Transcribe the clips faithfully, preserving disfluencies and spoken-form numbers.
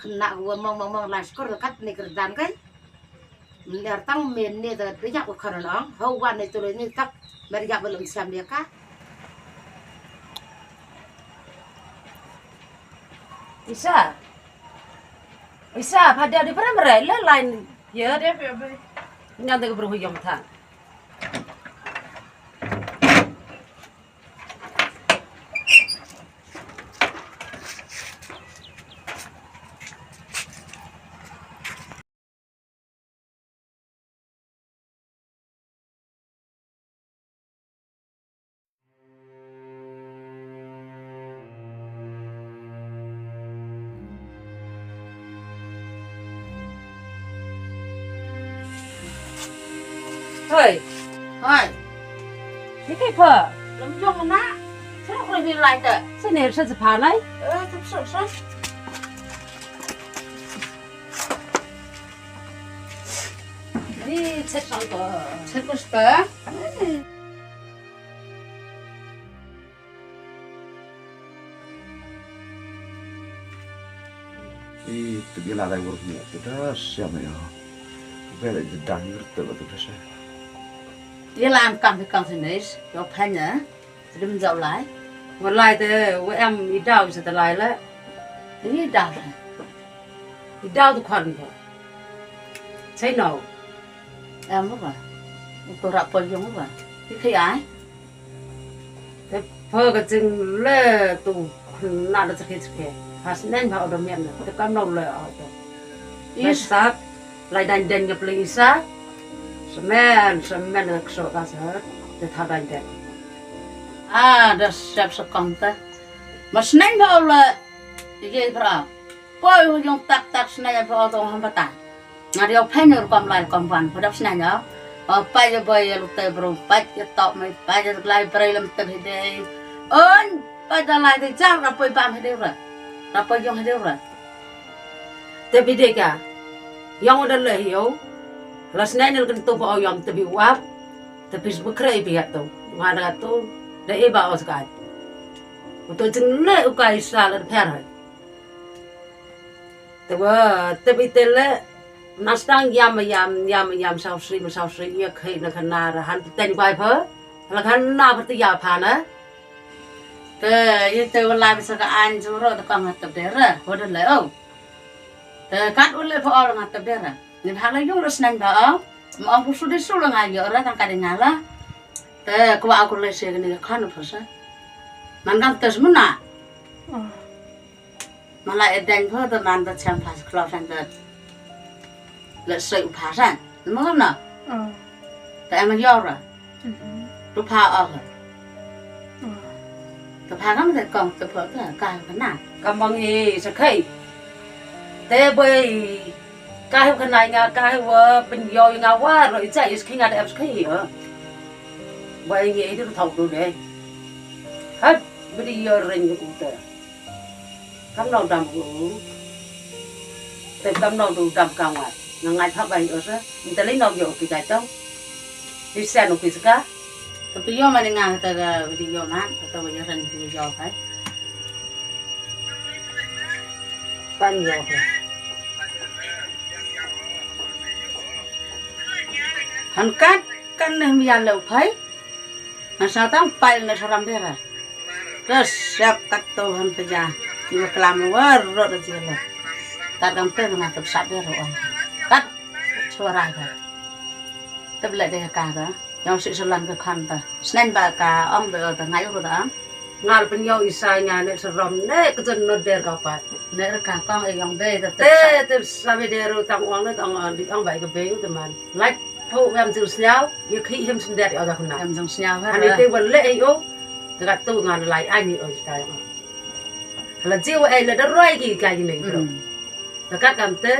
Kena wa mong mong mong lai skor kat ni kerdan kai. Ler tang men ni da yak wa karon ong. Hau wan ni tulu ni tak. Mer yak belum siam dia ka. Isa. Isa, pada di pernah merai le lain. Ya. Dia pia bai. Ngan tengah berhuyung tang. Hoi. Hoi. Ni kai pha. Lam jong na. Sa ko ni lai ta. Sa ni sa sa pha nai. Eh, tu sa sa. Ni chet sang ko. Chet ko sta. I, tu dia la dai wuruk ni, tu dah siam ya. Bela di dang yur tu tu dah siam. Dia la am kam kam senis, yo panya, tu dim jauh lai. Walai te, wa em i dau sa te lai la. I dau. I dau tu khan ko. Sai no. Em ba. Ko rap pol yong ba. Ti khai ai. Te pha ka jing le tu na da chakhe chakhe. Has nen ba odo mian na. Te kam no le odo. Is. Sat lai dan den ka pling isa. Semen, semen ka kso ka sa. Te tha dan den. Ah, da siap sekong te. Mas nen ba odo. Ige pra. Poi hu yong tak tak snai ya pho tong ham pata. Ngar yo phen yo rukom lai rukom wan pho dap snai yo. O pai yo boy yo lute bro pai yo tok mai pai yo lai brai lam tep hidei. On pai da lai de jang ra poi bam hidei ra. Ra poi yong hidei ra. Tep hidei ka. Yong da le yo. La snai nil ken tu pho yom tep hi wap. Tep Facebook kre pi ya tu. Ngar da tu. Da e ba os kai. Uto jing le u kai sa la pher hai. Te wa, te bi te le, na stang yam, yam, yam, yam, sau sri, ma sau sri, ya khai na khana ra han ten kwai pha, la khana pha te ya pha na. Te, ye te wa la bi sa ka an ju ro te kong ha te de ra, wa de le o. Te kat u le pha ol nga te de ra. Ni ha la yung ro snang ba o. Ma ong ku su de su la nga yo ra tang ka de nga la. Te kwa aku le se ni khan pha sa. Man kan tes muna. Ma la e deng pho da man da cham pha sa klo san da. Le soi u pha san. Mo na. Ta em yo ra. Tu pha o. Ta pha kam da kong ta pho ta ka ka na. Kam bang i sa khai. Te boi ka hu ka nai nga ka hu wa pin yo nga wa ro i cha is khi nga da em sa khai. Boi ngi i du thau du de. Hat bi di yo ren ku ta. Kam nau dam u. Te kam nau du dam ka ngai. Nga ngai phap bai o sa. Nta lei nau yo ki kai tong. Di sen u ki ska. Ka pi yo ma ni nga ta ga video man. Ka ta wa ya ran video kai. Pan yo kai. Han kat kan ne mi ya leu phai. Nga sa tang pai na saram dera. Terus siap kat tu han peja. Ni klam war ro da jela. Kat kam te nga tep sat dera ong. Kat suara ka. Tep le de ka da. Yang si selan ke khan ta. Snen ba ka ong be ta ngai ro da. Ngal pen yo isa nya ne serom ne ke jen no der ka pat. Ne ka kong e yang be ta tep sat. Te tep sabe dera tang ong ne tang ong di ong bai ke be u teman. Like Phu em jing sniaw, ye khi hem sendar ya da khuna. Em jing sniaw ha. Ani te wan le ai o. Te kat tu ngan lai ai ni o ta ya. Hala jiu ai le da roi ki ka ni bro. Te kat kam te.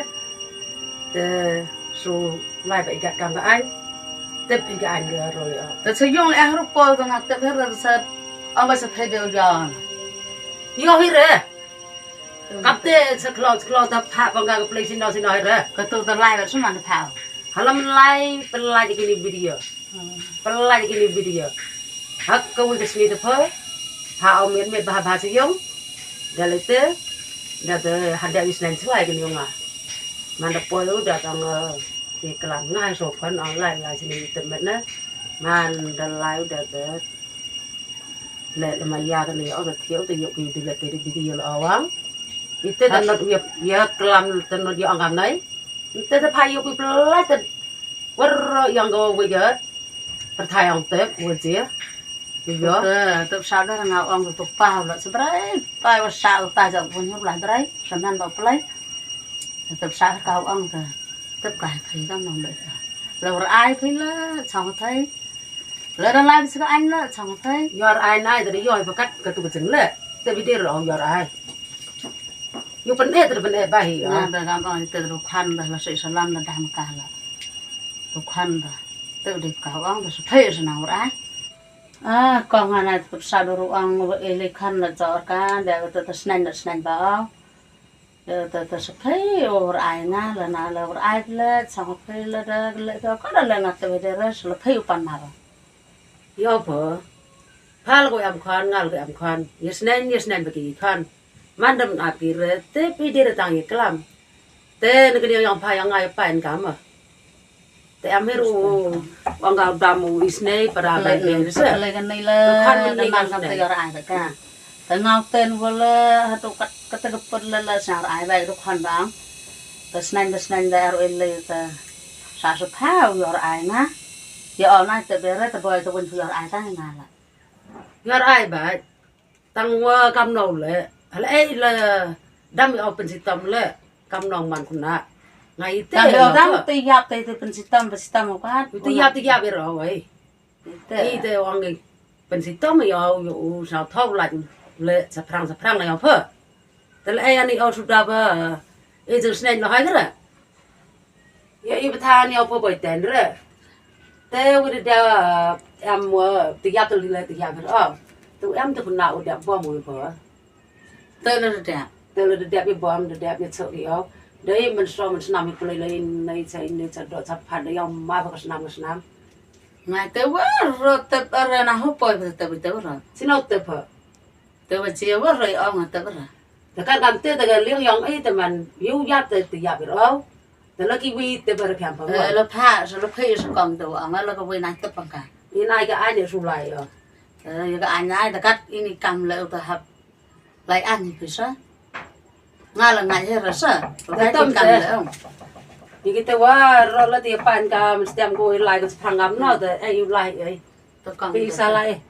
Te su lai ba i kat kam ka ai. Tep i ka ai ga roi o. Te se yong le ah ru pol ka ngat tep her sa. Am ba sa phe de ya. Yo hi re. Kap te sa khlong sa khlong ta pha pang ka plei sino sino hi re. Ka tu ta lai ba su man ta pha. Halam lai pelai kini video. Pelai kini video. Hak ka wi ka sini ta pha. Pha au met met ba ba sa yong. Dalai te. Da te hada isnan suai kini nga. Man da poi u da tang, eh, ki klam nga so pon online la sini temet na. Man da lai u da te le le ma ya kini o da thiu te yok ki di le te di video la awang. Ite da not ya, ya klam te not ya angam nai. Ite da pha yok ki pelai te waro yang go we ya. Perthai ang tep we je. Yo. Te te sa da nga ong tu pa la seberai. Pa wa sa ta ja pun la drai. Sanan ba pelai. Tep sa ka ong te. Tep ka phai kam nong le. La ur ai phai la chong thai. La da lai sa an la chong thai. Yor ai nai te yor pakat ka tu ka jeng le. Te bi der ong yor ai. Yu pen e te pen e ba hi. Na da gam ong te ru khan da la sai salam da dam ka la. Tu khan da. Te de ka ong da sa phai sa na ur ai. Ah, kong ana tep sa ru ong e le khan la jor ka da te snain da snain ba ong. Te te te sa phei ur ai nga la na la ur ai le chong phei la da le ka ka da le nga te de re sa la phei u pan ma ba. Yo pho. Phal ko am khan ngal ko am khan. Yes nen yes nen baki khan. Man dam ap ki re te pi de re tang ye klam. Te ne ke yang pha yang ngai pan ka ma. Te am hiru ong ga dam u isnei para bai be se. Lai kan nei la. Kan men nei kan te yor ai ka. Te ngau ten wala hatu kat kat ka put la la sar ai bai du kan bang. Te snain da snain da ar le te sa su pha yor ai na. Ya ol na te bere te boy te win yor ai ta nga la. Yor ai bai. Tang wa kam no le. Hala ei la dam yo pen sitom le. Kam nong man kuna. Ngai te. Tang yo dang te yap te te pen sitom pen sitom ka. Te yap te yap ro wai. Te. I te wang ngai pen sitom yo yo u sa thau la le sa prang sa prang yo phe. Te le ei ani o su da ba. I te snain lo hai kra. Ya i bthan ya po boy ten re. Te wi de da em wa te ya te le te ya re. Te em te kuna u da bom wi po. Te le de da. Te le de da ya bom de da ya chok ya. De men so men snam i play le nei cha nei cha do cha pha de ya ma ba snam snam. Ngai te wa ro te pa re na ho poi te te te ro. Sino te pa. Te wa chi wa ro ong te pa. Te kan kan te te ga liang yong ai te man yu ya te te ya ro. Te la ki wi te ba ra phiam pa. Eh, la pha sa la phe sa kong te wa nga la ka wi na te pa ka. Ni na ga ai ne su lai yo. Eh, ya ka ai na ai te kat ini kam le u ta hap. Lai an ni pisa. Nga la ngai he ra sa. Te tam kam te le. Ni ki te wa ro la te pan kam stem ko lai ka phang kam no te ai yu lai ai. Te kong pisa lai.